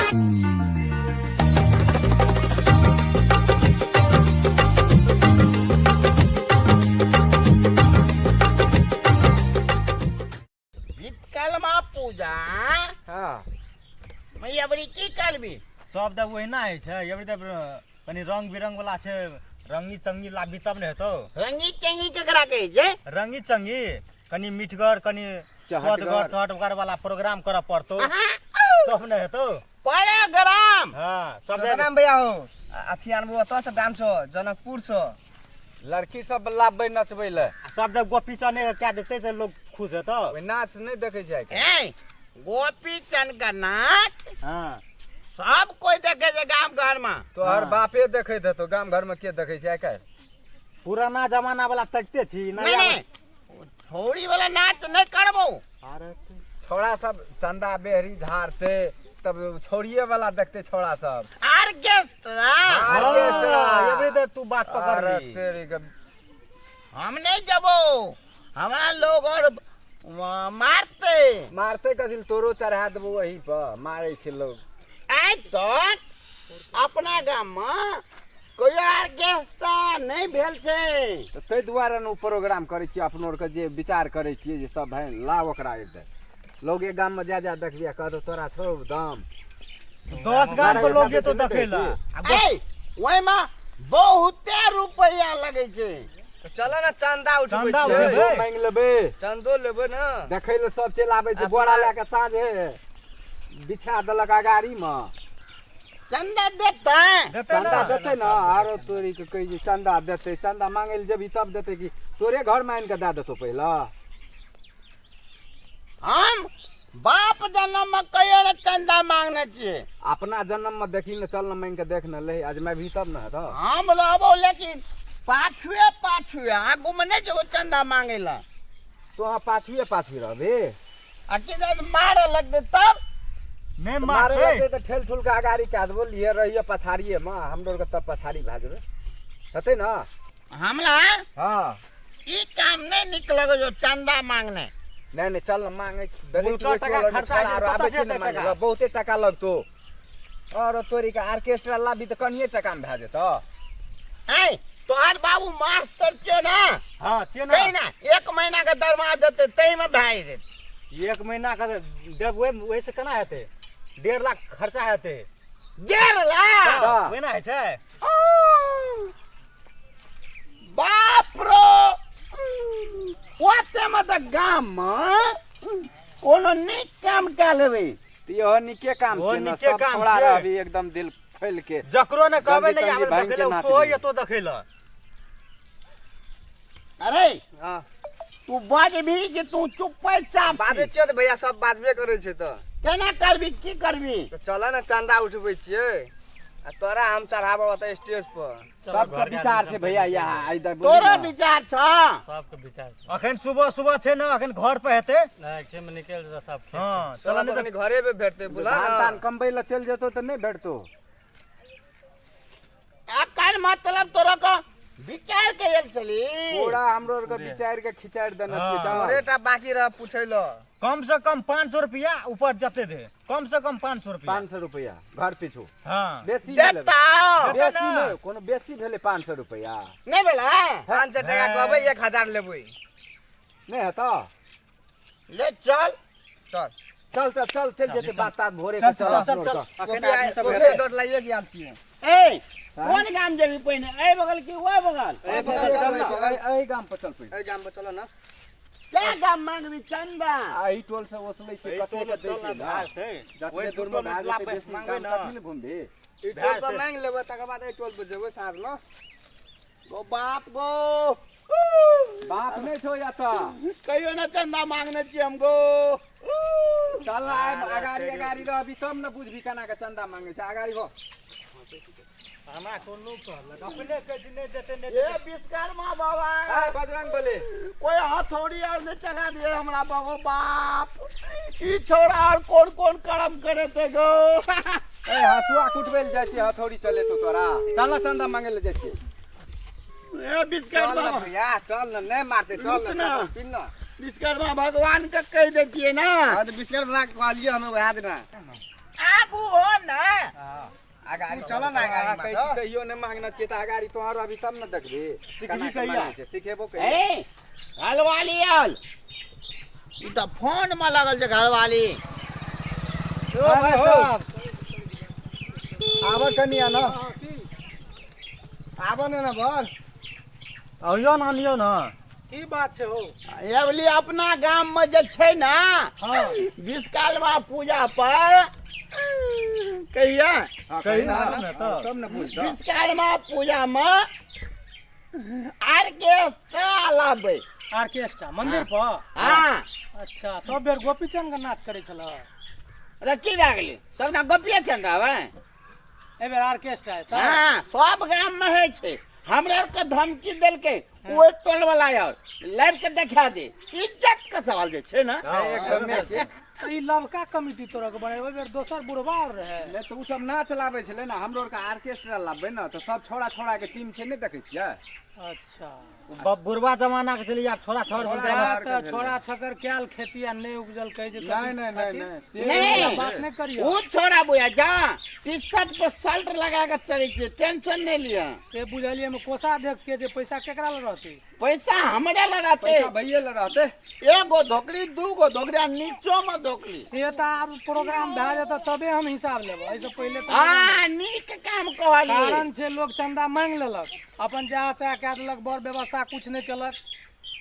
विश्वकर्मा पूजा। हाँ। मैं अबरी की करबी? सब तऽ ओहिना होइ छै, अबरी तऽ कनि रंग बिरंग वाला छै, रंगी चंगी लाबी तब ने हेतौ। रंगी चंगी केकरा कहै छै? रंगी चंगी कनि मिठगर, कनि चहटगर। स्वदगर चहटगर वाला प्रोग्राम करऽ पड़तौ तब ने हेतौ। प्रोग्राम? हाँ, सब प्रणाम भैया हो। अथी आनबो ओतऽ से डांस जनकपुर से। लड़की सब लाबबै नचबै लए। सब जब गोपी चने कए देतै तऽ लोग खुश हेतौ। ओहि नाच नहि देखै छै आइ काल्हि। ए गोपी चंद का नाच। हाँ। सब कोई देखे छै गाम घर में। तोहर हाँ। बापे देखैत हेतौ, गाम घर में के देखै छै आइ काल्हि? पुराना जमाना वाला तकते छी। नहीं नहीं, छोड़ी वाला नाच नहीं करबो। अरे छौड़ा सब चंदा बेहरी झाड़ते तब छौड़िए वाला देखते छौड़ा सब। आर्केस्ट्रा। आर्केस्ट्रा। एबरी तऽ तू बात पकड़ अरे ली। तेरी के हम नहीं जबो, हमारा लोग और मारते। मारते कथी, तोरो चढ़ा देबो वही पर, मारे छै लोग। आइ तक अपना गाम में कोई आर्केस्ट्रा नहीं भेल छै। तऽ ताहि दुआरे ने ओ प्रोग्राम करै छियै, अपनो आरके जे विचार करै छियै जे सब भाइ लाव ओकरा एक लोग एक गाममे जा जा देखबियै कहतो तोरा छौ दाम। 10 गाम के लोग जेतो देखै ला। ए ओहिमे बहुते रुपैया लगै छै। तऽ चल ने चंदा उठबै चंदा छियै। उठेबै। मांगि लेबै। चंदो लेबै ने। देखै लए सब चलि आबै छै, बोरा लए कऽ साँझे बिछा देलक अगाड़ीमे। चंदा देतै? देतै चंदा ने। देतै ने। आरो तोरी के कहै छै चंदा देतै, चंदा मांगै लए जेबही तब देतै कि तोरे घरमे आनि कऽ दए देतौ पहिले? हम बाप जन्म में कहियो ने चंदा मांगने छियै। अपना जन्म में देखी ने, चल ने मांगि कऽ देख ने ले, अजमेबही तब ने हेतौ। हम रहबो लेकिन पाछुए पाछुए, आगू में नहीं जेबो चंदा मांगे ला। तोहाँ पाछुए पाछुए रहबे। आ कि जब मारे लगतै तब? नहि मारे मारतै। लगतै तऽ ठेल ठुल के अगाड़ी कए देबो, लिए रहिए पछाड़िए मे, हमरो आरके तब पछाड़ी भए जेबै, हेतै ने? हमरा हाँ। ई काम नहीं निक लगे जो चंदा मांगने। नहि नहि, चल ने मांगै छी, देखै हुनका छियै ओहि टका टोल आरमे खर्चा छोड़ा हेतै, आर आबै कतऽ छै ने जेतै मांगै टका? लए, बहुते टका लगतौ। और तोरी के ऑर्केस्ट्रा लाबी तऽ कनिये टका मे भए जेतौ। ऐ तोहर बाबू मास्टर छियो ना? हाँ छियै कही ने। ना एक महीना के दरमाहा देतै ताहि में भए जेतै। एक महीना के देबै ओहि से केना हेतै? 1.5 लाख खर्चा हेतै। 1.5 लाख? हाँ। ओहिना होइ छै? बाप रो, ओते में तऽ गाम में कोनो नीक काम कए लेबै। तऽ इहो नीके काम ओहो छै ने, नीके सब काम छौड़ा छै। रहबी एकदम दिल खोलि के। जकरो ने कहबै जल्दी नहि आबै तंगी भांगि देखै के लए, नाच सोहो लेबै। एतो देखै लए। अरे हाँ। तू बाजबी कि तू चुप्पे चाप? बाजै छियै तऽ भैया, सब बाजबे करै छै तऽ। केना करबी, की करबी? तऽ चल ने चंदा उठबै छियै आ तोरा हम चढ़ाबब ओतऽ स्टेज पर। सबके विचार छै भैया, इएह आइ दे बुझली तोरा ने। विचार छ? सबके विचार छै। अखन सुबह सुबह छै ने, अखन घर पर हेतै। नहि, खेत में निकलि जेतौ सब खेत। हाँ चल चल, नहि तऽ घरे पे भेटतै, बुला धान ने। तान कमबै लए चलि जेतौ तऽ नहि भेटतौ। एकर मतलब तोरा के विचार के आयल छली। पूरा हमरो आरके विचारि के खिचारि देने छियै। हाँ। चल। तोरे टा बाकी रह पूछै लए। कम से कम 500 रुपया ऊपर जते दे, कम से कम 500 रुपया। 500 रुपया घर पीछू। हाँ। बेसी नहि लेबै। देता। देतै बेसी ने। नहि, कोनो बेसी भेलै 500 रुपया? नहीं भेलै। 500 टका कहबै, 1000 लेबै। नहि हेतौ। ले चल। चल। चल चल चल, चलि जेतै बात तात भोरे चल के। चल चल चल चल। अपनो आरके। अखन कॉपी आदमी सब कॉपी हेतै। डॉट लाइए के आयल छियै। ए कोन गाम जेबी पहिने, एहि बगल की ओहि बगल? एहि बगल चल चल, ने, एहि बगल। एहि गाम पर चल पहिले। एहि गाम पर चल ने। क्या गाम मांगबी चंदा? आ एहि टोल से ओसलै छै, एहि कते टोल के दै चल छै ने, ने। भए जेतै। जतने ओहि दूर मे टोल भए जेतै लाबै, बेसी मांगबै गाम ने। कथी लए घुमबही? ई टोल पर मांगि लेबै, तकर बाद एहि टोल पर जेबै साँझमे। गो बाप गो। बाप नहि छौ एतऽ। कहियो ना चंदा मांगने छियै हम गो। चल ने, आइ अगाड़ी अगाड़ी रहबी तब ने बुझबी केना के चंदा मांगै छै। अगाड़ी हो। हमरा कोनो कहलक अपने कहै छै नहि देतै नहि ए देतै। विश्वकर्मा बाबा। आय बजरंग बली। कोई हथौड़ी और नहीं चला दिए हमरा बाबा। बाप, ई छोड़ा और कौन कौन करम करे थे गो। ए हसुआ कुटबै लए जाइ छियै, हथौड़ी चलेतौ तोरा? चल ने, चंदा मांगै लए जाइ छियै। ए विश्वकर्मा चल ने बाबा। भैया, चल ने, नहि मारतै, चल रुक ने। ना। पिन ने। विश्वकर्मा भगवान के कहि दैतियै ने। हाँ तो विश्वकर्मा के कहलियै हमे वएह दिना। आगू हो ने। अगाड़ी तू चल ना अगाड़ी कहै मा छी तऽ। कहियो नहि मांगने छियै तऽ अगाड़ी तोहर अभी तब ने देखबी। सिखबी केना के कहिया? मांगै छै, सिखेबो कहिया। ए घरवाली आयल, ई तऽ फोन में लगल छै घरवाली। ओ भाई साहब आबऽ कनि आना। आबऽ ने ने बर। अहियो ने आनियो ने। की बात छै हो? एवली अपना गाम में जे छै ने हाँ। विश्वकर्मा पूजा पर कहिया हाँ, कही कही ना ना, ने तऽ। तब ने बुझतौ। विश्वकर्मा पूजा में आर्केस्ट्रा लाबै। ऑर्केस्ट्रा मंदिर पर? हाँ। अच्छा, सब बेर गोपीचंद के नाच करै छल। अरे की भए गेलै, सब दिना गोपिये चंद रहबै? एहि बेर ऑर्केस्ट्रा हेतै? हाँ, सब गाम में होइ छै। हमरा आरके धमकी देलकै ओहि टोल वाला, यार लाइव के देखा दे, इज्जत के सवाल जे छै ने। एकदमे के। तऽ ई लवका कमिटी तोरा के बने, ओहि बेर दोसर बुढ़वा और रहे। नहि तऽ ओ सब नाच लाबै छलै ने, हमरो आरके ऑर्केस्ट्रा लाबबै ने तऽ सब छोड़ा छोड़ा के टीम छै, नहि देखै छियै? अच्छा, बुढ़वा जमाना के छलै, आब छोड़ा छोड़। छोड़ा सएह छड़ के तऽ भेलै। छोड़ा छकर कयल खेती आ नहि उपजल कहै छै। नहि नहि नहि नहि से नहि। बात नहि करियौ। ओ छोड़ा बुझा जा टी शर्ट पर सल्ट लगा के चलै छियै, टेंशन नहि लिअ। से बुझलियै, मे कोषाध्यक्ष के जे पैसा केकरा लग रहतै? पैसा हमरे लगाते। पैसा भैये ले रहतै। एगो धोकड़ी, दूगो धोकड़ी आ नीचो में धोकड़ी। से तऽ आब प्रोग्राम भए जेतै तबे हम हिसाब लेबै, एहिसँ पहिले तऽ हाँ, नीक काम कहलियै। कारण छै लोग चंदा मांगि लेलक, अपन जा सह कए देलक, बड़ व्यवस्था कुछ नहि केलक।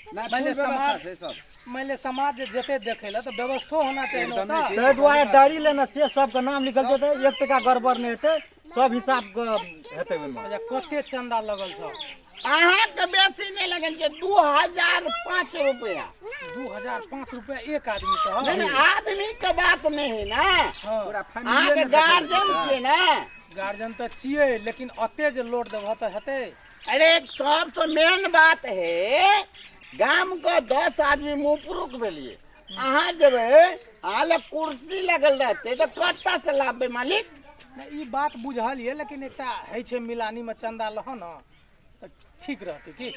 नहि, मानि फुल लिअ व्यवस्था समाज छै सब। मानि लिअ समाज जे जेतै देखै लए तऽ व्यवस्थो होना चाही ने एकदमे ओतऽ। ठीक। ताहि दुआरे डायरी लेने छियै, सबके नाम लिखल जेतै, एक टका गड़बड़ नहि हेतै, सब हिसाब के हेतै ओहिमे। अच्छा, कते चंदा लगल छौ? अहाँके बेसी नहि लगल छै, 2005 रुपया। 2005 रुपया एक आदमी से? नहीं नहीं, आदमी के बात नहीं है ना। हाँ। पूरा फैमिली। अहाँके गार्जियन छियै ने? गार्जियन तऽ छियै, लेकिन ओते जे लोड देबह तऽ हेतै? अरे सबसे मेन बात है, गाम के 10 आदमी मुँह पुरुख भेलियै, अहाँ जेबै अहाँ लग कुर्सी लगल रहतै तऽ कतऽ से लाबबै मालिक? नहि, ई बात बुझल ये, लेकिन एकटा होइ छै मिलानीमे चंदा लह ने तऽ ठीक रहतै की,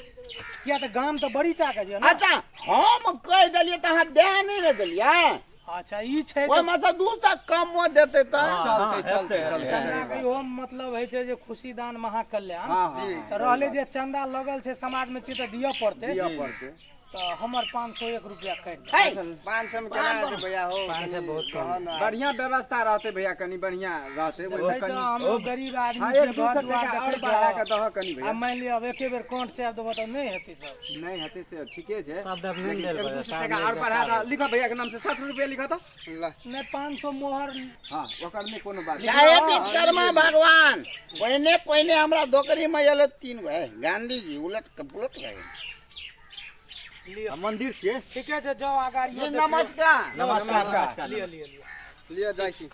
किया तऽ गाम तऽ बड़ी टा के छै ने। अच्छा, हम कहि देलियै तऽ अहाँ दए नहि ने देलियै। अच्छा, ई छै जे ओहिमे से 200 कमो देतै तऽ चलतै चलतै चलतै। चंदा के इहो मतलब होइ छै जे खुशी दान महाकल्याण। हाँ हाँ। तऽ रहलै जे चंदा लगल छै, समाजमे छी तऽ दिअ पड़तै। दिअ पड़तै। तऽ हमर 501 रुपया काटि दे। है 500 में केना हेतै भैया हो? 500 बहुत कम। बढ़िया व्यवस्था रहतै भैया, कनि बढ़िया रहतै ओहिमे देखै कनि। तऽ हम गरीब आदमी हाँ, छियै, एक दू घर सए दुआर टका आओर देखै बढ़ा कऽ छह। दहऽ कनि आ भैया। मानि लिअ आब एके बेर काउंट चापि देबऽ तऽ नहि हेतै सब। नहि हेतै से ठीके छै, सब देख लेकिन लेल 1-2 सए टका आओर बढ़ा दऽ। लिखऽ भैया के नाम से 60 रुपया लिखऽ तऽ। ला। नहि, 500 मोहर। हाँ, ओकर नहि कोनो बात। चाहे विश्वकर्मा भगवान पहिने पहिने हमरा दोकरी में एलै तीन गो गांधी जी उलट के पुलट गए। लिअ। मंदिर छियै। ठीके छै, जाउ अगाड़ियो जी, देखियौ। नमस्कार। नमस्कार। लिअ लिअ लिअ। लिअ, जाइ छी।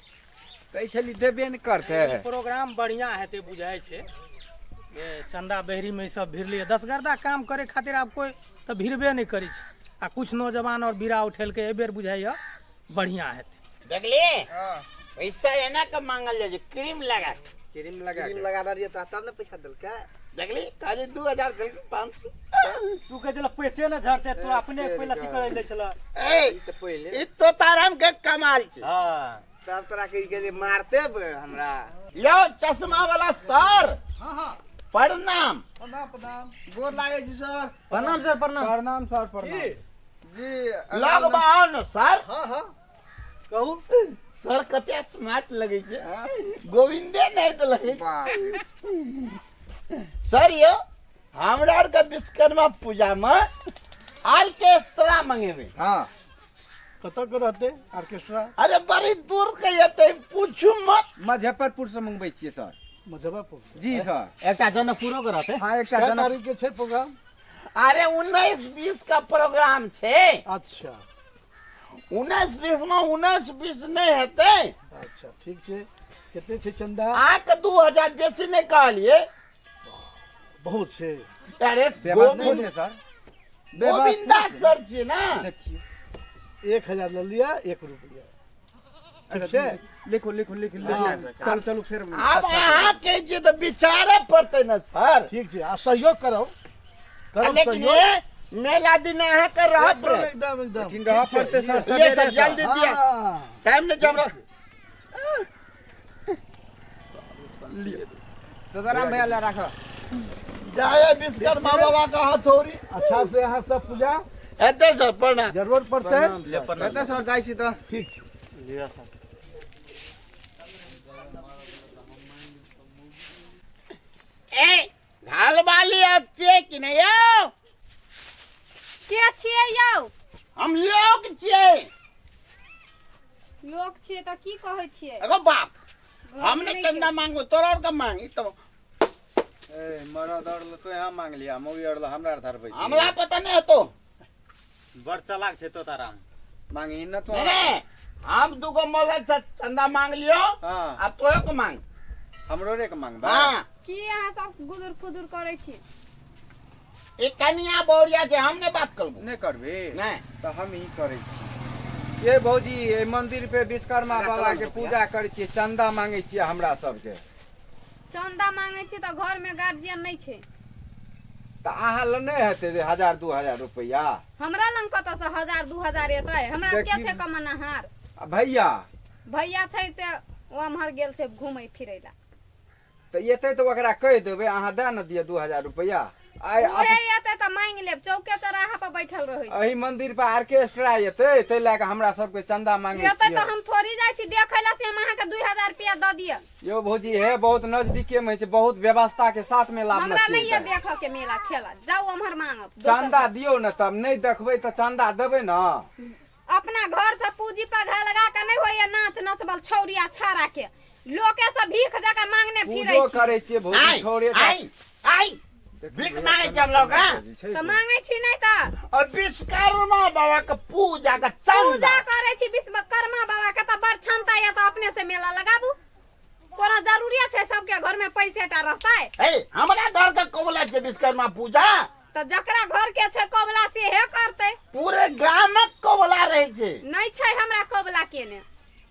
कहै छली देबे नहि करतै। प्रोग्राम बढ़िया हेतै बुझाइ छै, जे चंदा बहरीमे ई सब भिड़लियै। दसगरदा काम करे खातिर आब कोइ तऽ भिड़बे नहि करै छै, आ कुछ नौजवान और बीड़ा उठेलकै, एहि बेर बुझाइए बढ़िया हेतै। देखली? हाँ। पैसा एना के मांगल जाइ छै, क्रीम लगा के। क्रीम लगा क्रीम के। लगा रहियै तोरा तब ने पैसा देलकै। देखली, कहली 2000 देलकै 500। तू कहै छल पैसे ने झड़तै, तू अपने पहिले अथी करै लै छल। ए ई तऽ पहिले ई तो ताराम के कमाल छै। हाँ। तब तोरा के ई मारते हमरा। यो चश्मा वाला सर, प्रणाम। गोर लागै छी सर। प्रणाम सर, प्रणाम। प्रणाम सर, प्रणाम। जी। लग आओ ने सर। हाँ हाँ, कहू। सर कते स्मार्ट लगै छै, गोविंदे नहि तऽ लगै छै। बाप रे। सर यौ, हमरा आरके विश्वकर्मा पूजामे ऑर्केस्ट्रा मंगेबै। हाँ। कतऽ के रहतै ऑर्केस्ट्रा? अरे बड़ी दूर के एतै, पूछू मत। मुजफ्फरपुर से मंगबै छियै सर। मुजफ्फरपुर? जी सर। एकटा जनकपुरो के रहतै। हाँ, एकटा कै जनक तारीख के छै प्रोग्राम? अरे 19-20 का प्रोग्राम छै। अच्छा। 19-20 में 19-20 नहि हेतै। अच्छा, ठीक छै। कते छै चंदा? अहाँके 2000, बेसी नहि कहलियै। बहुत छै। अरे व्यवस्था गोविंद छै सर। गोविंदा सर छियै ने। देखियौ। 1000 लऽ लिअ, 1 रुपया ठीक छै। लिखू लिखू लिखू लिखू, चलू चलू फेर। आब अहाँके जे तऽ विचारे पड़तै ने सर। ठीक छै, आ सहयोग करब करब लेकिन सहयोग। ये मेला दिन अहाँ के रह एकदम पड़त। एकदम एकदम लेकिन रह पड़तै सर ये सर सवेरे जल्दी दिया हाँ। टाइम नहीं जम रहा। तोताराम भैया ले राख। जाए विश्वकर्मा बाबा का हथौड़ी। अच्छा से अहाँ सब पूजा एते सर प्रणाम। जरूरत पड़तै। एतऽ सर जाइ छी तऽ। ठीक छै। ए घरवाली अब छियै कि नहीं यौ? के छियै यौ? हम लोग छियै। लोक छियै तऽ की कहै छियै? एगो बाप हम नहीं चंदा मांगो, तोरा और का मांग ई तो। ए मरद और तो यहाँ मांग लिया, मौगी और हमरा आर धरबै छी। हमरा पता नहीं होतो। बड़ चालाक छै तोताराम। मांगी न तो। नहीं, हम दूगो मरद से चंदा मांग लियो। हाँ। आ तोरो के मांग। हमरो रे के मांगबा। हाँ। की अहाँ सब गुदुर फुदुर करै छी? ई कनिया बौरिया छै, हम नहीं बात करबो। नहीं करबे? नहीं। तऽ हम ही करै छी। ये भौजी, एहि मंदिर पे विश्वकर्मा बाबा के पूजा करै छियै, चंदा मांगै छियै हमरा सबके। चंदा मांगै छी तऽ घर में गार्जियन नहीं छै। तऽ अहाँ लग नहि हेतै जे 1000 2000 रुपैआ? हमरा लग कतऽ से 1000 2000 एतै? हमरा के देखी- छै कमनाहार? आ भैया? भैया छै से ओ एम्हर गेल छै घूमै फिरै ला। तऽ एतै तऽ ओकरा कहि देबै, अहाँ दए ने दिअ 2000 रुपैआ। आइ उहे एतै तऽ मांगि लेब, चौके चौराहा पर बैठल रहै छै। एहि मंदिर पर ऑर्केस्ट्रा एतै, ताहि लए कऽ हमरा सबके चंदा मांगै एतै छियै। तऽ हम थोड़ी जाइ छी देखै ला से हम अहाँके 2000 रुपया दऽ दिअ। यौ भौजी, हे बहुत नजदीके में छै, बहुत व्यवस्था के साथ में लाभ हमरा नहीं ये देखऽ के मेला खेला, जाउ उम्हर मांगब। चंदा दियौ ने, तब नहीं देखबै तऽ चंदा देबै ने। अपना घर से पूंजी पघा लगा के नहीं होइए नाच नचबल छौरिया छाड़ा के, लोके से भीख जका मांगने फिरै पूजो छी। करै छियै भौजी, आई छोड़े आई आई भीख मांगे छी हम लोग, हाँ? तऽ मांगै छी नहीं तऽ। और विश्वकर्मा बाबा के पूजा के चंदा पूजा करै छी विश्वकर्मा बाबा के तऽ बड़ क्षमता यऽ तऽ अपने से मेला लगाबू। कोनो जरूरी छै सबके घर में पैसे टा रहतै? ए हमरा घर के कबला छै विश्वकर्मा पूजा। तऽ जकरा घर के छै कबला से हे करतै। पूरे गामक कबला रहै छै। नहीं छै हमरा कबला केने।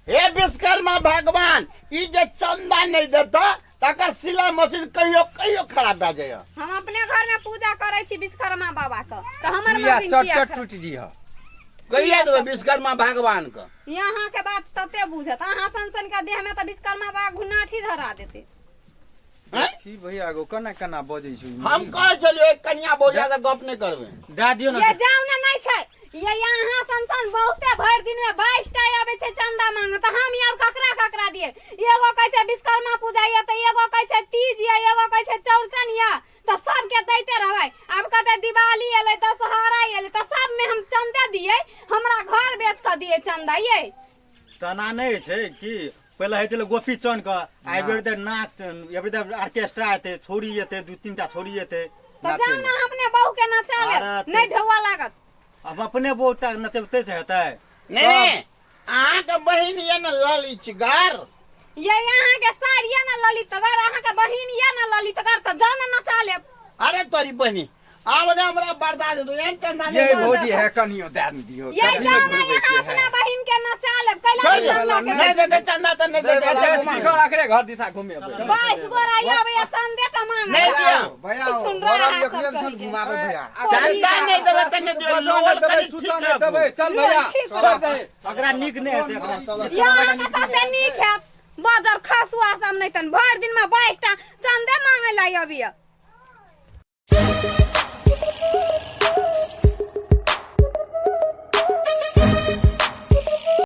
हे विश्वकर्मा भगवान, ई जे चंदा नहीं देता तकर सिलाई मशीन कहियो कहियो खराब भए जाइए। हम अपने घर में पूजा करै छी विश्वकर्मा बाबा के, तऽ हमर सुइया मशीन चट किया चट टूटि जीह। कहिया देबै विश्वकर्मा भगवान के? यहाँ के बात तते बुझत, अहाँ सन सन के देह में तऽ विश्वकर्मा बाबा घुनाठी धरा देते। हैं? की भैया गो केना केना बजै छै? हम कहै छलियै कन्या बौरिया से गप नहीं करबै। दए दियौ ने। ये जाउ ने, नहीं छै ये यहाँ सन सन बहुते भरि दिन में 22 टा आबै छै चंदा मांगे, तऽ हम यार ककरा ककरा दिए? एगो कहै छै विश्वकर्मा पूजा ये, तऽ एगो कहै छै तीज ये, एगो कहै छै चौरचन ये, तऽ सबके दैते रहबै। आब कहतै दिवाली एलै, दशहरा एलै, तऽ सबमे हम चंदे दिए? हमरा घर बेच कऽ दिए चंदा ये? तना नहि छै कि पहिले होइ छलै गोपी चंद के, आइ बेर तऽ नाच, एबरी तऽ ऑर्केस्ट्रा एतै, छौड़ी एतै, 2-3 टा छौड़ी एतै। तऽ जाउ ने अपने बहू के नचा लेब, अरे नहि ढौआ लागत। अब अपने बहू टा नचेबतै से हेतै? नहीं, अहाँके बहिन ये ने ललितगर। ये अहाँके सार ये ने ललितगर, अहाँके बहिन ये ने ललितगर, तऽ जाउ ने नचा लेब। अरे तोरी बहिनी आब ने हमरा बर्दाश्त हेतौ, एहन चंदा नहीं ये मांगब। भौजी है कनियो दए ने दियौ। ये कभी जाउ ने ने घुरबै यहाँ छियै, अपना है। बहिन के नचा लेब, कैला छोड़ चंदा के नहीं देते चंदा तऽ नहीं देते, ए, एते स्पीकर अकरे घर दिशा घुमेबै। 22 गोरा आबैया चंदे टा मांगे। नहीं दिया। भैया छुछुनरा घरम है देखलियै सब ने कहिके। घुमाबै भैया। चंदा नहीं देबै तऽ नहीं दियौ, लोल कनि ठीक सुतऽ नहि राखू। देबै, चल भैया, ठीक छोड़ दे। ओकरा नीक नहि हेतै एकरा। यहाँ के तते नीक हैत बाजार खसुआ सब नहीं तन भरि दिन में 22 टा चंदे मांगे ला अबिया।